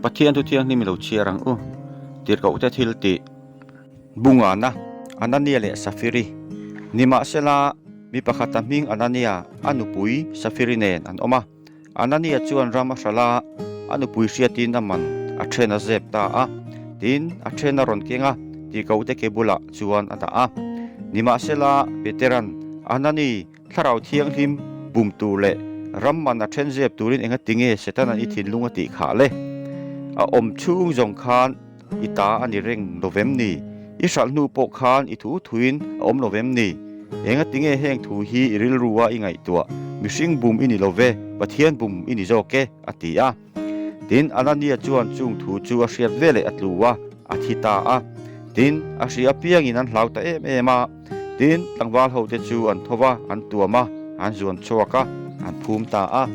Pathian thu thianghlim i lo chhiar ang u. Tirhkohte thil tih Bungana, Anania leh Safiri. Nimahsela, mi pakhata hming Anania, a nupui Safiri nen an awm a. Anania chuan ram a hralh a, a nupui hriatin a man a then a zep ta a. Tin, a then a rawn keng a, tirhkohte ke bulah chuan a dah a. Nimahsela, Petera'n, Anani, Thlarau Thianghlim bum tur leh ram man a then zep turin enga tinge Setana'n i thinlung a tih khah le? A awm chhung zawng khan i ta a ni reng lo vem ni? I hralh hnu pawh khan i thu thuin a awm lo vem ni? Enga tinge heng thu hi i rilru a i ngaihtuah? Mihring bum i ni lo ve, Pathian bum i ni zawk e, a ti a. Tin, Anania chuan chung thu chu a hriat veleh a tlu a, a thi ta a. Tin, a hria apiangin an hlau ta em em a. Tin, tlangval hote chu an tho va, an tuam a, an zuan chhuak a, an phum ta a.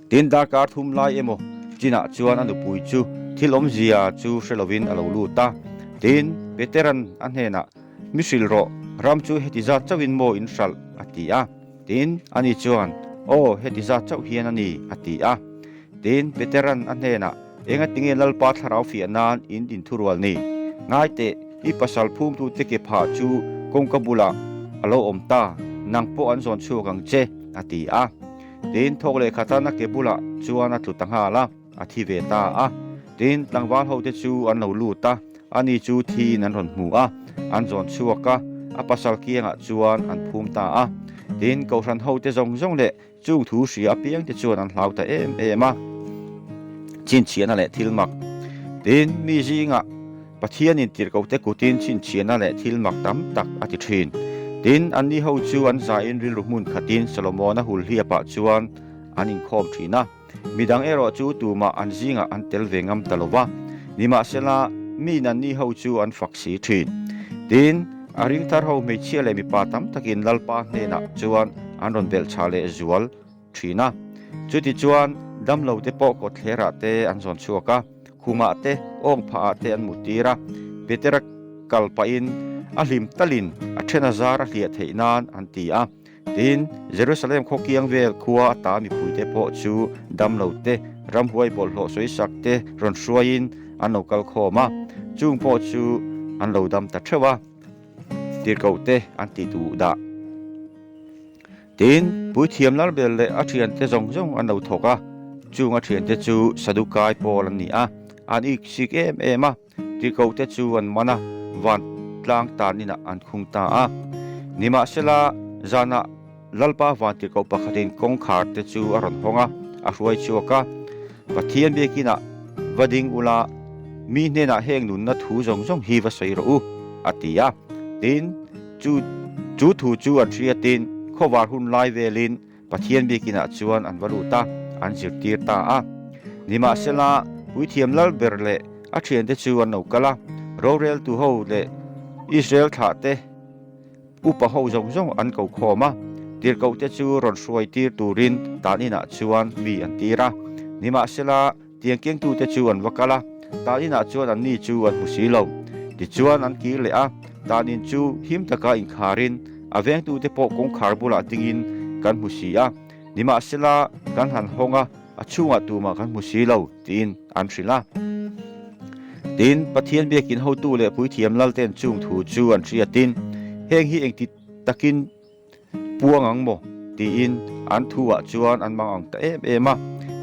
Tin, darkar thum lai emaw chinah chuan a nupui chu thil awmzia chu hre lovin a lo lut a. Tin, Petera'n a hnenah, Mi hrilh rawh, ram chu heti zat chauhin maw in hralh? a ti a. Tin, ani chuan, Aw, heti zat chauh hian a ni, a ti a. Tin, Petera'n a hnenah, Engatinge Lalpa thlarau fiah nan in inthurual ni? Ngai teh, i pasal phumtute ke phah chu kawngka bulah a lo awm ta, nang pawh an zawn chhuak ang che, a ti a. Tin, thawk leh khatan a ke bulah chuan a tlu ta nghal a, a thi ve ta a. Tin, tlangval hote chu an lo lut a, ani chu thiin an rawn hmu a, an zawn chhuak a, a pasal kiangah chuan an phum ta a. Tin, kohhran hote zawng zawng leh Chung thu hria apiangte chuan an hlau ta em em a, chhinchhiahna leh thil mak. Tin, mi zingah Pathianin tirhkohte kutin chhinchhiahna leh thil mak tam tak a ti thin. Tin, anni ho chu an zain rilru hmun khatin Solomona hulhliapah chuan an inkhawm thin a. Midang erawh chu tumah an zingah an tel ve ngam ta lo va, nimahsela miin anni ho chu an fak si thin. Tin, a ringthar ho hmeichhia leh mipa tam takin Lalpa hnenah chuan an rawn belh chhah leh zual thin a. Chutichuan, damlo te pawh kawtthlerah te an zawn chhuak a, khumah te, awng phahah te an muttir a, Petera kal pahin a hlim talin a then a zar a hliah theih nan an ti a. Tin, Jerusalem khaw kiang vel khua ata mipuite pawh chu damlo te, ramhuai bawlhhlawh sawisak te rawn hruaiin an lo kal khawm a, chung pawh chu an lo dam ta theuh a, tirhkoh te an ti duh dah. Tin, Puithiam Lalbel leh a thiante zawng zawng an lo thawk a, chung a thiante chu Sadukai pawl an ni a, an iksik em em a. Tikote chu an man a, vantlang tan inah an khung ta a. Nimahsela, zanah Lalpa vantikoh pakhatin kawngkhar te chu a rawn hawng a, a hruai chhuak a. Pathian biakinah va ding ula, mi hnenah heng nunna thu zawng zawng hi va sawi rawh u, a ti a. Tin, chu chu thu chu an hriatin khawvar hun lai velin Pathian biakinah chuan an va lut a, an zirtir ta a. Nimahsela, Puithiam lal ber leh a thiante chu an lo kal a, roreltu ho leh Israel thlahte upa ho zawng zawng an ko khawm a, tirhkohte chu rawn hruai tir turin tan inah chuan mi an tir a. Nimahsela, tiang kengtute chu an va kal a, tan inah chuan anni chu an hmu si lo. Tichuan an kir leh a, tan in chu him taka inkharin a vengtute pawh kawngkhar bulah dingin kan hmu si a, nimahsela kan han hawng a, a chhungah tumah kan hmu si lo, tiin an hrilh a. Tin, Pathian biakin hotu leh puithiam lalten chung thu chu an hriatin, Heng hi engti takin puang ang maw? tiin an thuah chuan an mang ang ta em em a.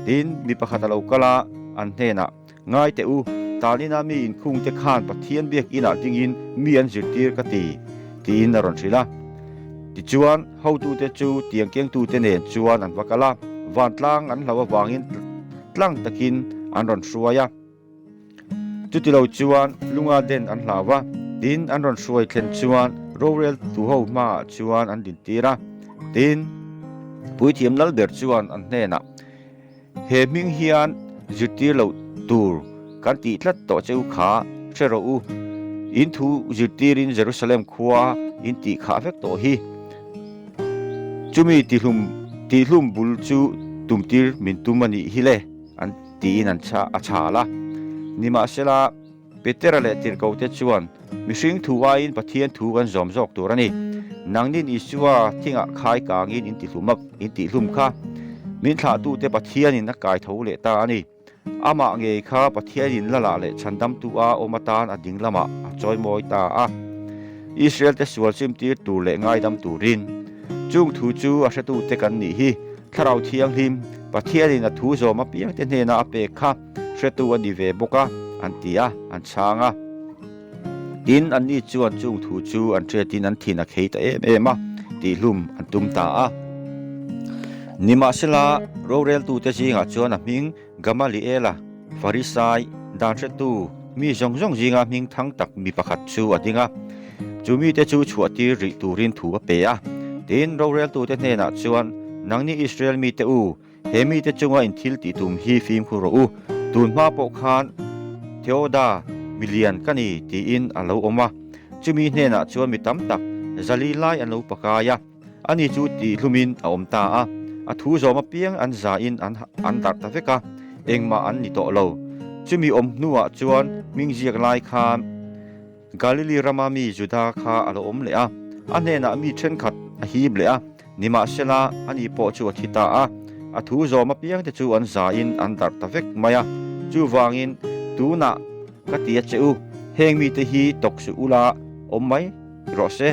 Tin, mi pakhat a lo kal a, an hnenah, Ngai teh u, Talina mi inkhungte khan Pathian biak inah dingin mi an zirtir ka ti, tiin a rawn hrilh a. Tichuan, hotute chu tiang kengtute nen chuan an va kal a, vantlang an hlo avangin tlang takin an rawn hruai a. Chutilo chuan lunga den an hlau a, tin an rawn hruai thlen chuan rorel tuho hmaah chuan an dintir a. Tin, Puithiam Lalber chuan an hnenah, He hming hian zirtir loh tur kan tih tlat tawh che u kha hre rawh u. In thu zirtirin Jerusalem khua in tih khah vek tawh hi. Chumi tihlum tihlum bul chu tumtir min tum a nih hi le, an tiin an chha a chhal a. Nimahsela, Petera leh tirhkohte chuan, Mihring thu aiin Pathian thu kan zawm zawk tur a ni. Nangnin Isua thingah khai kangin in tihlum a, in tihlum kha. Min thlahtute Pathianin a kai tho leh ta a ni. Amah ngei kha Pathianin Lala leh Chhandamtu a awm atan a ding lamah a chawimawi ta a. Israel-te sual chimtir tur leh ngaidam turin. Chung thu chu a hretute kan nih hi Thlarau Thianghlim, Pathianin a thu zawm apiangte hnena a pek kha hretu a ni ve bawk a, an ti a, an chhang a. Tin, anni chuan chung thu chu an hriatin an thin a khei ta em em a, tihhlum an tum ta a. Nimahsela, roreltute zingah chuan a hming Gamaliela, Farisai, dan hretu, mi zawng zawng zinga hming thang tak mi pakhat chu a ding a. Chu mite chu chhuahtir rih turin thu a pe a. Tin, roreltute hnenah chuan, Nangni Israel mite u, He mite chunga in thil tih tum hi fimkhur rawh u, tun hma pawh khan Theoda milian ka ni tiin a lo awm a, chumi hnenah chuan mi tam tak zali lai an lo pakai a, ani chu tihhlumin a awm ta a, a thu zawm apiang an zain an an darh ta vek a, engmah an ni tawh lo. Chumi awm hnuah chuan hming ziak lai khan Galili rama mi Juda kha a lo awm leh a, a hnenah mi thenkhat a hip leh a, Nimahsela, ani pawh chu a thi ta a, a thu zawm apiangte chu an zain an darh ta vek mai a. Chuvangin, tunah ka ti a che u, heng mite hi tawk suh ula awm mai rawh se.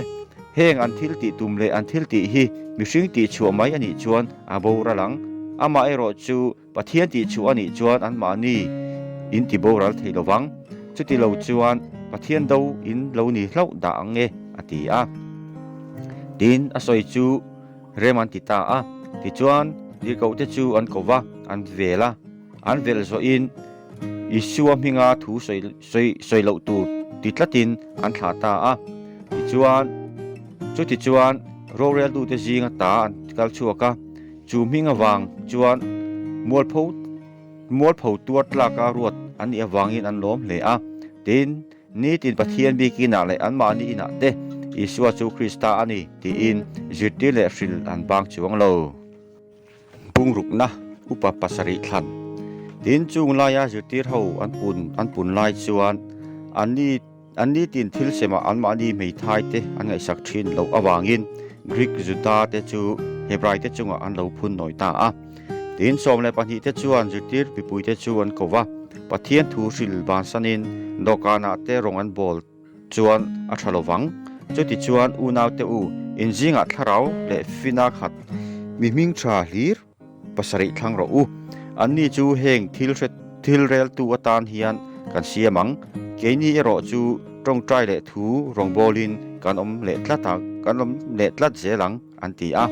Heng an thil tih tum leh an thil tih hi mihring tih chhuah mai a nih chuan a boral ang. Amaherawh chu Pathian tih chhuah a nih chuan anmahni in ti boral thei lo vang. Chuti lo chuan Pathian do in lo ni hlauh dah ang e, a ti a. Tin, a sawi chu rem an ti ta a. Tichuan, tirhkohte chu an ko va, an vel a. An velh zawhin Isua hminga thu sawi sawi sawi loh tur ti tlatin an thlah ta a. Tichuan, chutichuan roreltute zinga ta an kal chhuak a. Chu hming avang chuan mualpho mualpho tuar tlaka ruat an nih avangin an lawm hle a. Tin, nitin Pathian bik inah leh anmahni inah te Isua chu Krista a ni tiin zirtir leh hril an bang chuang lo. Bungrukna upa pasarih thlan. Tin, chung laia zirtir ho an pun an pun lai chuan anni An nitin thil semah anmahni hmeithai te an ngaihsak thin loh avangin Greek Juda te chu Hebrai te chungah an lo phun nawi ta a. Tin, 12 te chuan zirtir mipui te chu an ko va, Pathian thu hril bansanin dawhkanah te rawng an bawl chuan a tha lo vang. Chutichuan unaute u, inzingah thlarau leh fina khat mi hming tha hlir Pasarih thlang rawh u. Anni chu heng thil hre thil reltu atan hian kan siam ang. Keini erawh chu tawngtai leh thu rawngbawlin kan awm leh tlat ang kan awm leh tlat zel ang, an ti a.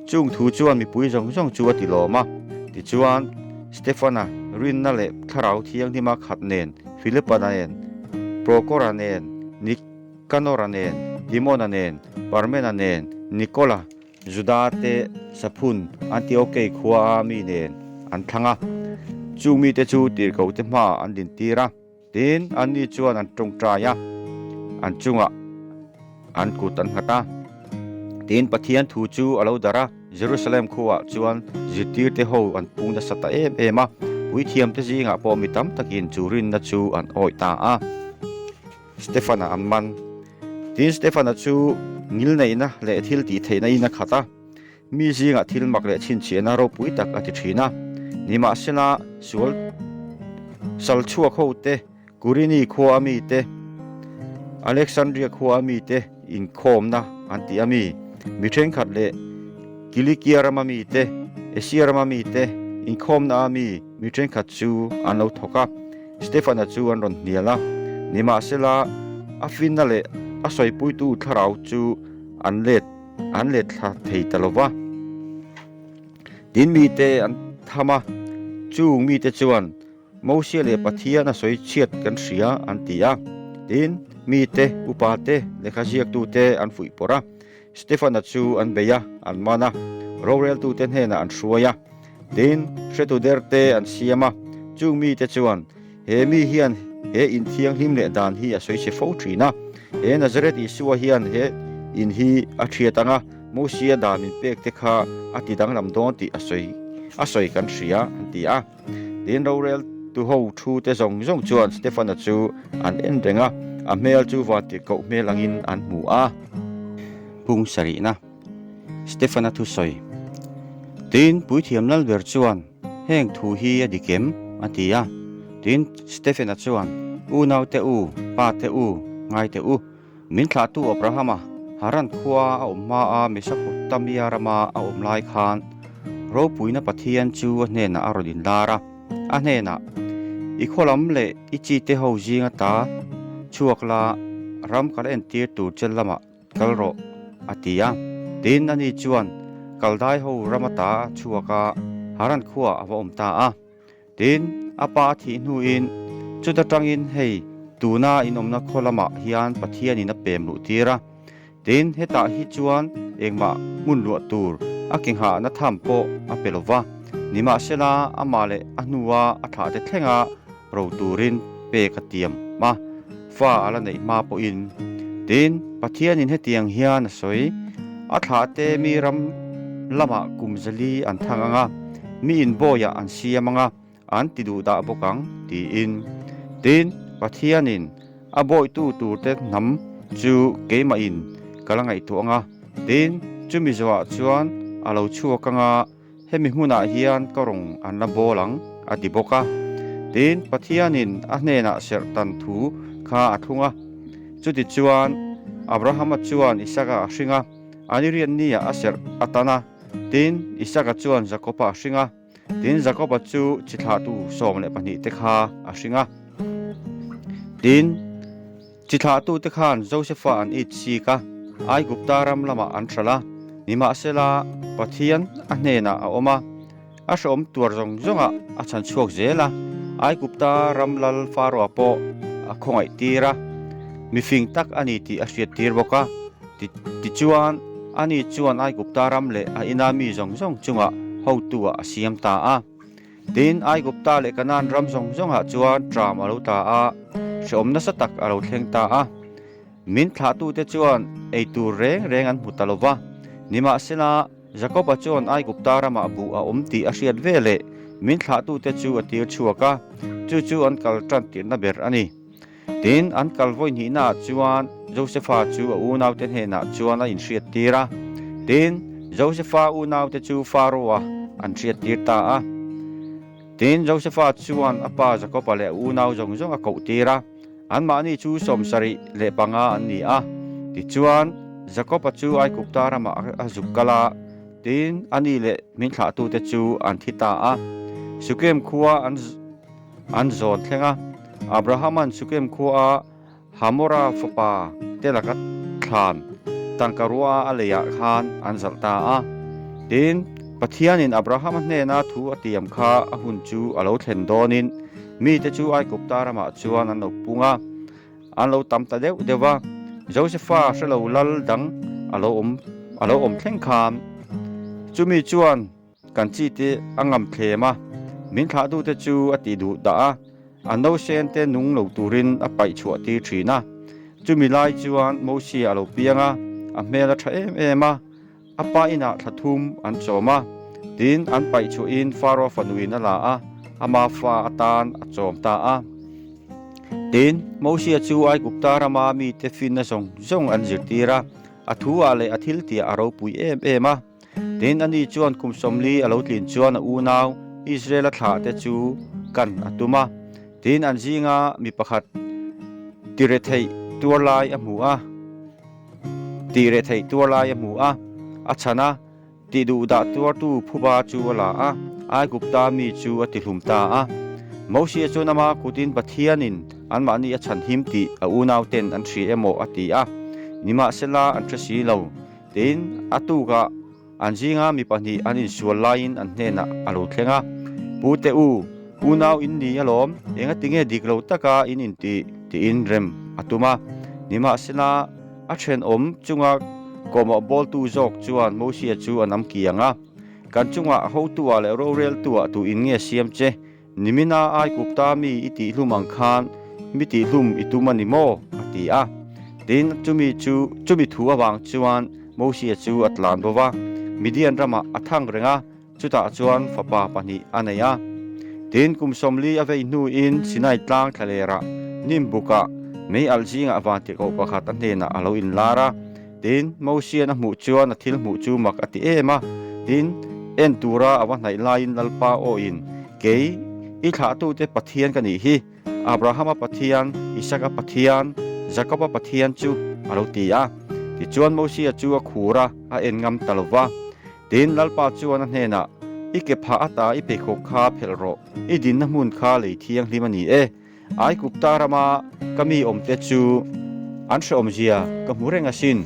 Chung thu chuan mipui zawng zawng chu a ti lawm a. Tichuan, Stefana rinna leh Thlarau Thianghlima khat nen, Filipa nen, Prokora nen, Nikanora nen, Timona nen, Parmena nen, Nikola, Juda te saphun Antiokei khua a mi nen an thlang a, chung mite chu tirhkohte hmaah an dintir a, tin anni chuan an tawngtai a, an chungah an kut an nghat a. Tin Pathian thu chu a lo darh a, Jerusalem khuaah chuan zirtirte ho an pung nasa ta em em a, puithiamte zingah pawh mi tam takin chu rinna chu an awih ta a. Stefana an man. Tin, Stefana chu ngilneihna leh thil tih theihna in a khat a, mi zingah thil mak leh chhinchhiahna ropui tak a ti thin a. Nimahsela, sual sal chhuak ho te, Kurini khua a mi te, Alexandria khua a mi te inkhawmna an ti a mi, mi thenkhat leh Kilikia rama mi te, Asia rama mi te inkhawmna a mi mi thenkhat chu an lo thawk a. Stefana chu an rawn hnial a, nimahsela a finna leh a sawipuitu thlarau chu an let an let thla thei ta lo va. Tin mite an tham a, chung mite chuan Mosia leh Pathian a sawi chhiat kan hria an ti a. Tin, mite, upate, lehkha ziaktute an fuih pawrh a, Stefana chu an bei a, an man a, roreltute hnenah an hruai a. Tin, hretu derte an siam a, chung mite chuan, He mi hian he in thianghlim leh dan hi a sawi chhe fo thin a, he Nazareth Isua hian he in hi a thiat ang a, Mosia dan min pek te kha a ti danglam dawn tih a sawi a sawi kan hria, an ti a. Tin, roreltu ho thu te zawng zawng chuan Stefana chu an en reng a, a hmel chu vantirhkoh hmel angin an hmu a. Pung sarihna Stefana thusawi. Tin, Puithiam Lalber chuan heng thu hi a dik em? A ti a. Tin, Stephen-a chuan, Unaute u, pate u, ngaite u, min thlahtu Abrahama Haran khua a awm hmaa Mesopotamia rama a awm lai khan ropuina Pathian chu a hnenah a rawn inlar a. A hnenah, I khaw lam leh i chite ho zinga ta chhuak la, ram ka la entir tur che lamah Kal rawh, a ti a. Tin, ani chuan Kaldai ho ram ata a chhuak a, Haran khuaah a va awm ta a. Tin, a pa a thih hnuin, chuta tangin hei tuna inawmna khaw lamah hian Pathianin a pem luh tir a. Tin, hetah hi chuan engmah hmun luah tur a ke nghahna tham pawh a pe lo va, nimahsela amah leh a hnua a thlahte thlenga ro turin pek a tiam a, fa a la neih hma pawhin. Tin, Pathianin hetiang hian a sawi, A thlahte mi ram lamah kum zali an thang ang a, mi inbawiah an siam ang a, an ti duh dah bawk ang, tiin. Tin, Pathianin a bawitu turte hnam chu keimahin ka la ngaihtuah ang a, tin, chumi zawhah chuan a lo chhuak ang a, Hemi hmunah hian ka rawng an la bawl ang, a ti bawk a. Tin, Pathianin a hnenah serh tan thu kha a thlung a. Chutichuan, Abrahama chuan Isaka a hring a, an i rianniah a serh a tan a. Tin, Isaka chuan Jakoba a hring a, tin, Jakoba chu chi thlahtu 12 te kha a hring a. Tin, Chi thlahtute khan Josefa an it sik a, Aigupta ram lamah an hralh a. Nimahsela, Pathian a hnenah a awm a, a hrehawm tuar zawng zawngah a chhan chhuak zel a. Aigupta ram lal Faroa pawh a khawngaih tir a, mifing tak a ni tih a hriat tir bawk a. Tichuan, ani chuan Aigupta ram leh a ina mi zawng zawng chungah hotu-ah a siam ta a. Tin, Aigupta leh Kanaan ram zawng zawngah chuan ṭam a lo ta a, hrehawm nasa tak a lo thleng ta a. Min thlahtute chuan ei tur reng reng an hmu ta lo va. Nimahsela, Jakoba chuan Aigupta ramah buh a awm tih a hriat ve leh min thlahtute chu a tir chhuak a, chu chu an kal ṭan tirhna ber a ni. Tin, an kal vawi hnihnaah chuan Josefa chu a unaute hnenah chuan a inhriattir a. Tin, Josefa unaute chu Faroa an hriattir ta a. Tin, Josefa chuan a pa Jakoba leh a unau zawng zawng a kohtir a, anmahni chu 75 an ni a. Tichuan, Jakoba chu Aigupta ramah a zuk kal a, tin, ani leh min thlahtute chu an thi ta a. Sukem khua an. An zawn thleng a, Abrahama'n Sukem khuaa Hamora fapa te laka thlan tangka rua a leiah khan an zalh ta a. Tin, Pathianin Abrahama hnena thu a tiam kha a hun chu a lo thlen dawnin mite chu Aigupta ramah chuan an lo pung a, an lo tam ta deuh deuh va. Josefa hre lo lal dang a lo awm a lo awm thleng khan chumi chuan Kan chi te a ngam thlem a, min thlahtute chu a tih duh dah a, a nausen te nung lo turin a paih chhuah tir thin a. Chumi lai chuan Mosia a lo piang a, a hmel a tha em em a, a pa inah thla thum an chawm a, tin an paih chhuahin Faro fanuin a la a, ama fa atan a chawm ta a. Tin, Mosia chu Aigupta rama mite finna zawng zawng an zirtir a, a thu ah leh a thiltiah a ropui em em a. Tin, ani chuan kum 40 a lo tlin chuan a unau Israela thlahte chu kan a tum a. Tin, an zinga mi pakhat tire theih tuar lai a hmu a, tire theih tuar lai a hmu a, a chhan a, tih duh dah tuartu phuba chu a la a, Aigupta mi chu a tihlum ta a. Mosia chuan ama kutin Pathianin anmahni a chhanhim tih a unauten an hria emaw a ti a, nimahsela an hre si lo. Tin, a tukah an zinga mi pahnih an insual laiin an hnenah a lo thleng a, Pu te u, unau in ni alawm, engati nge dik lo taka in intih? tiin rem a tum a. Nimahsela, a thenawm chunga kawhmawh bawltu zawk chuan Mosia chu a nam kiang a, Kan chungah hotu-ah leh roreltu-ah tu in nge siam che? Nimina Aigupta mi i tihhlum ang khan mi tihhlum i tum a ni maw? a ti a. Tin, chumi chu, chumi thu avang chuan Mosia chu a tlan bo va, Midian ramah a thang reng a, chutah chuan fapa pahnih a nei a. Tin, kum 40 a vei hnuin Sinai tlang thlalerah Nimbukah mei alh zingah vantirhkoh pakhat a hnenah a lo inlar a. Tin, Mosia'n a hmuh chuan a thil hmuh chu mak a ti em a. Tin, en tura a va hnaih laiin Lalpa awin, Kei, I thlahtute Pathian ka nih hi, Abrahama Pathian, Isaka Pathian, Jakoba Pathian chu, a lo ti a. Tichuan Mosia chu a khur a, a en ngam ta lo va. Tin, Lalpa chuan a hnenah, I ke phah ata i pheikhawk kha phelh rawh, i dinna hmun kha lei thianghlim a ni e. Aigupta rama ka mi awmte chu an hrehawmzia ka hmu reng asin,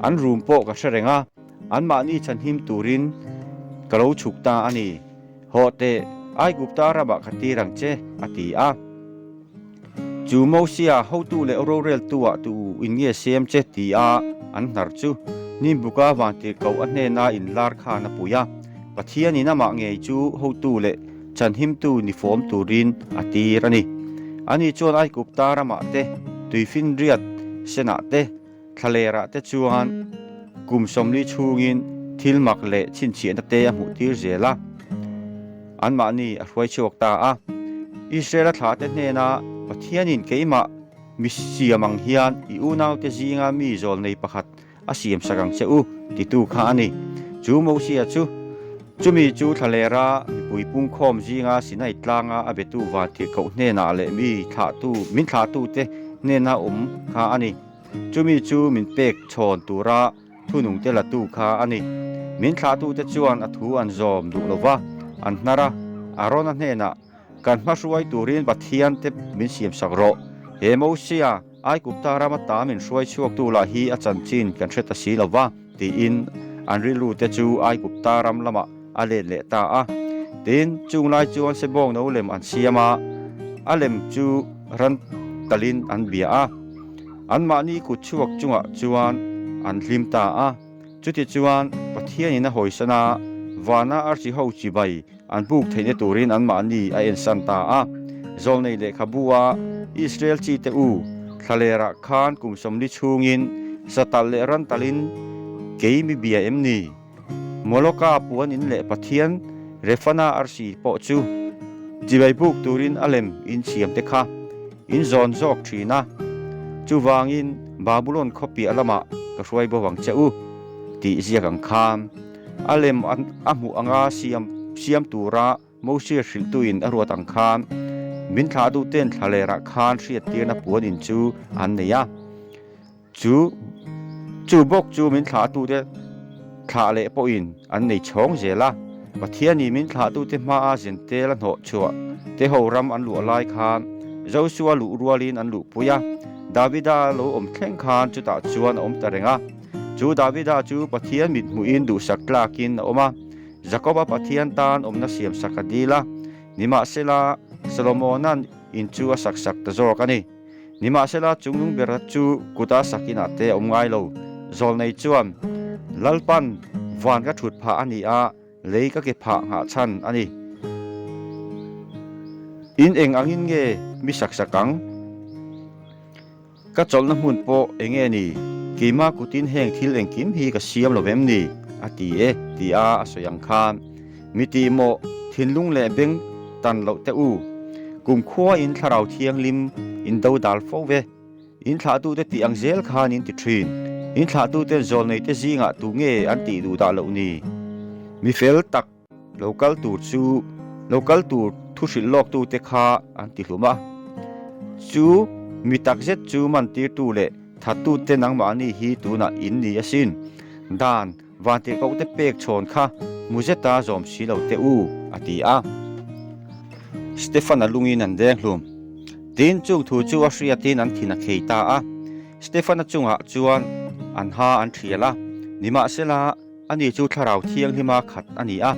an rum pawh ka hre reng a, anmahni chhanhim turin ka lo chhuk ta a ni. Hawh teh, Aigupta ramah ka tir ang che, a ti a. Chu Mosia hotu leh roreltuah tu in nge siam che ti a an hnar chu Nimbuka vantirhkoh a hnena inlar khan a pui a. Pathianin amah ngei chu hotu leh Chhanhimtu ni fawm turin a tir a ni. Ani chuan Aigupta ramah te, tuifinriat senah te, thlalerah te chuan kum 40 chhungin thil mak leh chhinchhiahna te a hmuh tir zel a, anmahni a hruai chhuak ta a. Israela thlahte hnena Pathianin keimah mi siam ang hian i unaute zinga mi zawlnei pakhat A siam sak ang che u, titu kha a ni. Chu Mosia chu, chumi chu thlalera mipui pungkhawm zinga Sinai tlanga a betu vantirhkoh hnenah leh mi thlahtu, min thlahtute hnena awm kha a ni. Chumi chu min pek chhawn tura thunungte latu kha a ni. Min thlahtute chuan a thu an zawm duh lo va, an hnar a, Arona hnenah, Kan hmahruai turin Pathian te min siam sak rawh. He Mosia, Aigupta rama ta min hruai chhuaktu lah hi a chanchin kan hre ta si lo va, tiin an rilru te chu Aigupta ram lamah a let leh ta a. Tin, chung lai chuan sebawng no lem an siam a, a lem chu ran talin an bia a. Anmahni kut chhuak chungah chuan an hlim ta a. Chutichuan, Pathianin a hawisan a, vana arsi ho chibai an buk theihna turin anmahni a ensan ta a. Zawlnei lehkhabu a Israel chite u, thlalerah khan kum 40 chhungin satal leh rantalin kei mi bia em ni? Moloka puan in leh Pathian Refana arsi pawh chu chibai buk turin a lem in siam te kha in zawn zawk thin a. Chuvangin Babulon khaw piah lamah ka hruai bo ang che u tih ziak ang khan. A lem a hmuh anga siam siam tura Mosia hrilhtuin a ruat ang khan min thlah duhten thlalerah khan hriattirna puan in chu an nei a. Chu chu bawk chu min thlahtute thlah leh pawhin an nei chhawng zel a. Pathianin min thlahtute hmaa zentel a hnawh chhuah te ho ram an luah lai khan Josua luh rualin an luhpui a. Davida lo awm thleng khan chutah chuan a awm ta reng a. Chu Davida chu Pathian mit hmuhin duhsak tlakin a awm a, Jakoba Pathian tan awmna siamsak a dil a, nimahsela Solomona'n in chu a saksak ta zawk a ni. Nimahsela chungnung bera chu kuta sakinah te a awm ngai lo. Zawlnei chuan, Lalpan van ka thut phah a ni a, lei ka ke phah nghah chhan a ni. In eng angin nge mi saksak ang? Ka chawlhna hmun pawh eng nge ni? Keimah kutin heng thil engkim hi ka siam lo vem ni? a ti e, tia a sawi ang khan. Mi tih maw, thinlung leh beng tan loh teh u. Kumkhuain thlarau thianghlim in do dal fo ve. In thlahtute tih ang zel khan in ti thin. In thlahtuten zawlneite zingah tu nge an tih duh dah loh ni? Mi fel tak. Lo kal tur chu lo kal tur thu hrilh lawk tute kha an ti hlum a. Chu mi tak zet chu man tirtu leh thattute nangmahni hi tunah in ni asin. Dan vantirhkohte pek chhawn kha hmu zeta zawm si lo teh u, a ti a. Stefan-a lungin an deng hlum. Tin, chung thu chu a hriatin an thin a khei ta a. Stefan-a chungah chuan an ha an thial a, nimahsela, Ani chu Thlarau Thianghlima khat a ni a,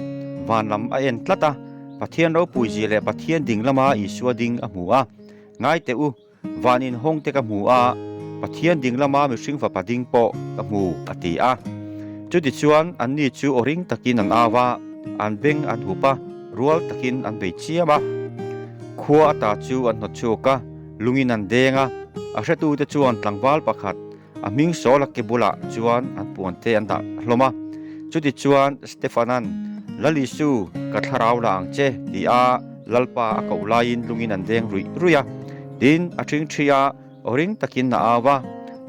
van lam a en tlat a, Pathian ropuizia leh Pathian ding lama Isua ding a hmu a. Ngai teh u, van inhawng te ka hmu a, Pathian ding lama mihring fapa ding pawh ka hmu, a ti a. Chutichuan, anni chu aw ring takin an au a, an beng an hup a, rual takin an bei chiam a. Khua ata chu an hnawt chhuak a, lungin an deng a, a hretute chuan tlangval pakhat, A hming Saul-a ke bulah chuan an puante an dah hlawm a. Chutichuan Stefan-a'n, Lal Isu, ka thlarau la ang che, ti a Lalpa a koh laiin lungin an deng ruih ruih a. Tin, a ṭhingṭhi a, aw ring takin a au a,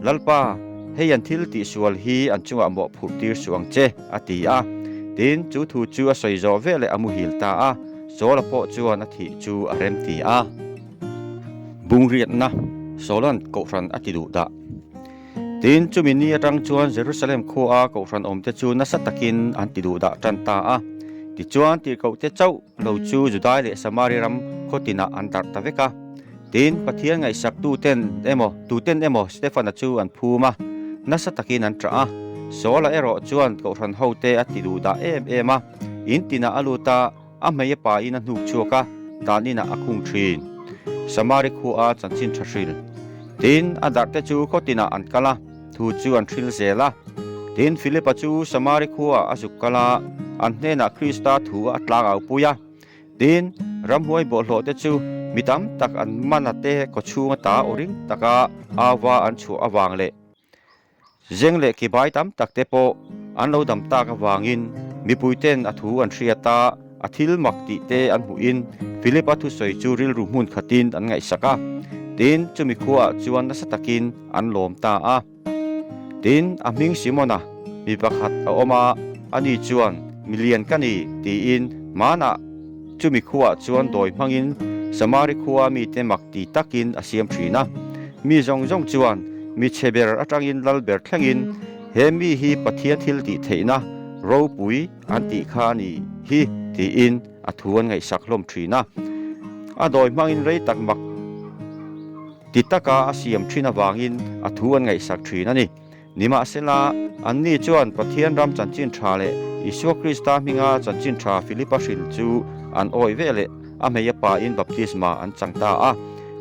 Lalpa, hei an thil tihsual hi an chungah mawhphurh tir suh ang che, a ti a. Tin, chu thu chu a sawi zawh veleh a muhil ta a. Saula pawh chuan a thih chu a remti a. Bungriatna Saula'n kohhran a ti duh dah. Tin, chumi ni atang chuan Jerusalem khuaa kohhran awmte chu nasa takin an ti duh dah tan ta a. Tichuan, tirhkohte chauh lo chu Judai leh Samari ram khaw tinah an darh ta vek a. Tin, Pathian ngaihsak tuten emaw, tuten emaw Stefana chu an phum a, nasa takin an ṭah a. Saula erawh chuan kohhran hote a ti duh dah em em a, in tinah a lut a, a hmei a pain a hnuk chhuak a, dan inah a khung ṭhin. Samari khua chanchin ṭha hril. Tin, a darhte chu khaw tinah an kal a, thu chu an hril zel a. Tin, Filipa chu Samari khuaah a zuk kal a, an hnenah Krista thu a tlangau pui a. Tin, ramhuai bawlhhlawh te chu mi tam tak an man a te kawchhung ata aw ring taka auva an chhuah avang leh zeng leh kibai tam tak te pawh an lo dam tak avangin mipui ten a thu an hriat a, a thil mak tih te an hmuhin Philip-a thusawi chu rilru hmun khatin an ngaihsak a. Tin, chumi khuaah chuan nasa takin an lawm ta a. Tin, a hming Simona mi pakhat a awm a, ani chuan, Mi lian ka ni, tiin hmanah chumi khuaah chuan dawi hmangin Samari khua mite mak ti takin a siam thin a. Mi zawng zawng chuan mi chhe ber atangin lal ber thlengin he mi hi Pathian thil tih theihna ropui an tih kha a ni hi, tiin a thu an ngaihsak hlawm thin a. A dawi hmangin rei tak mak. Ti taka a siam thin avangin a thu an ngaihsak thin a ni. Nimahsela, anni chuan Pathian ram chanchin tha leh Isua Krista hminga chanchin tha Filipa hril chu an awih ve leh a hmei a pain baptisma an chang ta a.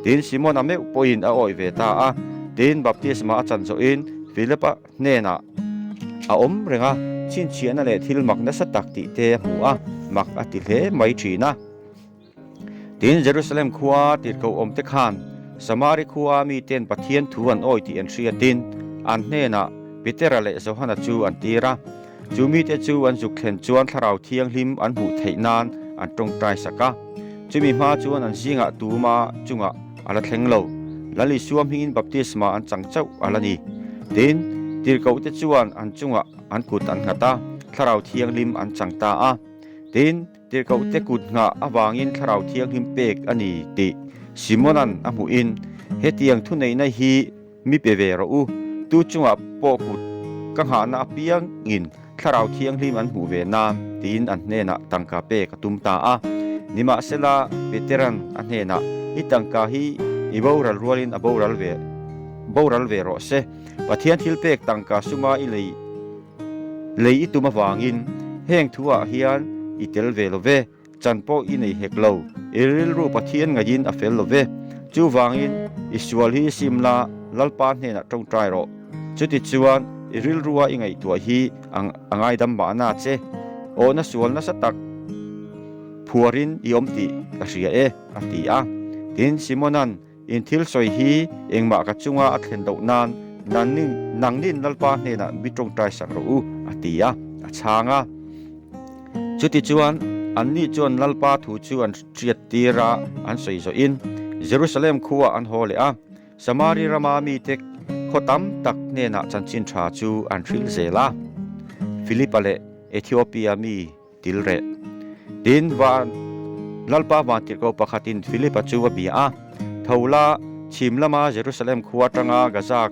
Tin, Simona meuh pawhin a awih ve ta a. Tin, baptisma a chan zawhin Filipa hnenah a awm reng a, chhinchhiahna leh thil mak nasa tak tih te a hmu a, mak a ti hle mai thin a. Tin, Jerusalem khua tirhkoh awmte khan Samari khua miten Pathian thu an awi tih an hriatin an hnenah Petera leh Johana chu an tir a. Chu mite chu an zuk thlen chuan Thlarau Thianghlim an hmuh theih nan an tawngtai sak a. Chumi hma chuan an zingah tuma chungah a la thleng lo. Lal Isua hmingin baptisma an chang chauh a la ni. Tin, tirhkohte chuan an chungah an kut an nghat a, Thlarau Thianghlim an chang ta a. Tin, Tirhkohte kut nghah avangin Thlarau Thianghlim pek a ni tih Simona'n a hmuhin, Hetiang thuneihna hi mi pe ve rawh u, tu chungah pawh kut ka nghahna apiangin Thlarau Thianghlim an hmuh ve nan, tiin an hnenah tangka pek a tum ta a. Nimahsela, Petera'n a hnenah, I tangka hi i boral rualin a boral ve boral ve rawh se, Pathian thilpek tangka suma i lei Lei i tum avangin heng thuah hian i tel ve lo ve, chan pawh i nei hek lo, i rilru Pathian ngaiin a fel lo ve. Chuvangin i sual hi sim la, Lalpa hnenah tawngtai rawh. Chutichuan i rilrua i ngaihtuah hi a ngaidam mahna che. Awhna sual nasa tak phuarin i awm tih ka hria e, a ti a. Tin, Simona'n In thil sawi hi engmah ka chunga a thlen loh nan nangnin Lalpa hnenah mi tawngtai sak rawh u, a ti a, a chhang a. Chutichuan, anni chuan Lalpa thu chu an hriat tir a, an sawi zawhin Jerusalem khuaah an haw leh a, Samari rama mite khaw tam tak hnenah chanchin tha chu an hrilh zel a. Filipa leh Ethiopia mi Til reh. Tin, van Lalpa vantirhkoh pakhatin Philip-a chu a bia a, Tho la, chhim lama Jerusalem khua atanga Gaza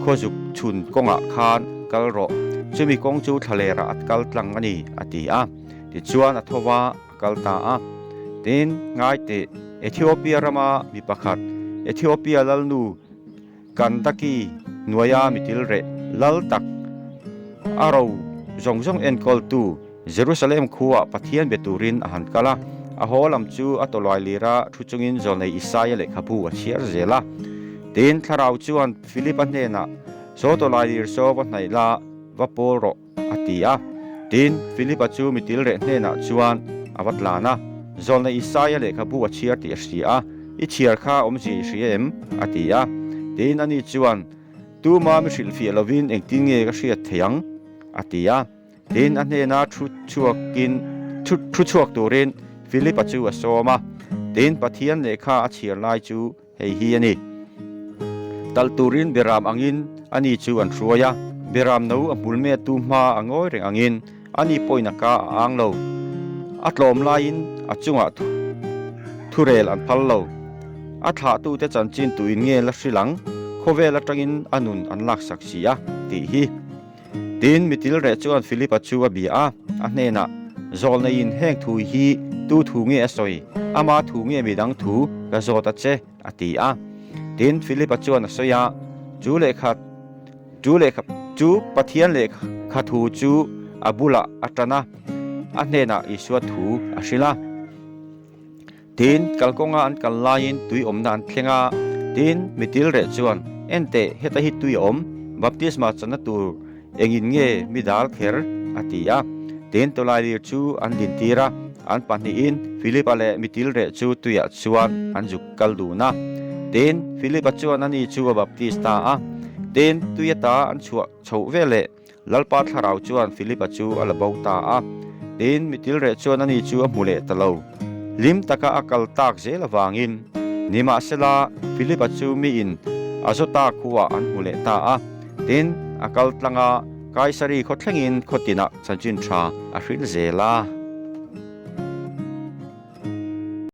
khaw zuk chhun kawngah khan kal rawh, chumi kawng chu thlalerah a kal tlang a ni, a ti a. Tichuan a tho va, a kal ta a. Tin, ngai teh, Ethiopia rama mi pakhat, Ethiopia lalnu Kandaki hnuaia mitil reh lal tak a ro zawng zawng enkawltu Jerusalem khuaah Pathian be turin a han kal a. A haw lam chu a tawlai lira thu chungin zawlnei Isaia lehkhabu a chhiar zel a. Tin, Thlarau chuan Philip-a hnenah, Saw tawlai lir saw va hnaih la, va pawl rawh, a ti a. Tin, Philip-a chu mitil reh hnenah chuan a va tlan a, Zawlnei Isaia lehkhabu a chhiar tih a hria a, I chhiar kha awmzia i hria em? a ti a. Tin, ani chuan, Tuma mi hrilhfiah lovin engtin nge ka hriat thei ang? a ti a. Tin, a hnena thu chhuakin thu chhuak turin Philip-a chu a sawm a. Tin, Pathian lehkha a chhiar lai chu Hei hi a ni. Talh turin Beram angin ani chu an hruai a, Beram no a hmul metu hma a ngawi reng angin ani pawhin a ka a ang lo. A tlawm laiin a chungah thurel an phal lo. A thlahtute chanchin tuin nge la hrilh ang? Khawvel atangin a nun an laksak si a, tih hi. Tin, mitil reh chuan Philipa chu a bia a, a hnenah, Zawlneiin heng thu hi tu thu nge a sawi? Ama thu nge midang thu ka zawt a che? a ti a. Tin, Philipa chuan a sawi a, Chu lehkha, chu lehkha, chu Pathian lehkha thu chu a bulah a tan a, a hnenah Isua thu a hrilh a. Tin, kalkawnga an kal laiin tui awmna an thleng a, tin, mitil reh chuan, Enteh, heta hi tui a awm, baptisma channa tur engin nge mi dal kher? a ti a. Tin, tawlailir chu an dintir a, an pahnihin Philipa leh mitil reh chu tuiah chuan an zuk kal dun a. Tin, Philipa chuan ani chu a baptis ta a. Tin, tui ata an chhuah chhoh veleh Lalpa thlarau chuan Philipa chu a la bo ta a, tin mitilreh chuan ani chu a hmu leh ta lo. Hlim taka a kal tak zel avangin, nimahsela Philipa chu miin Azota khuaah an hmu leh ta a, tin a kal tlang a, Kaisari khaw thlengin khaw tinah chanchin tha a hrilh zel a.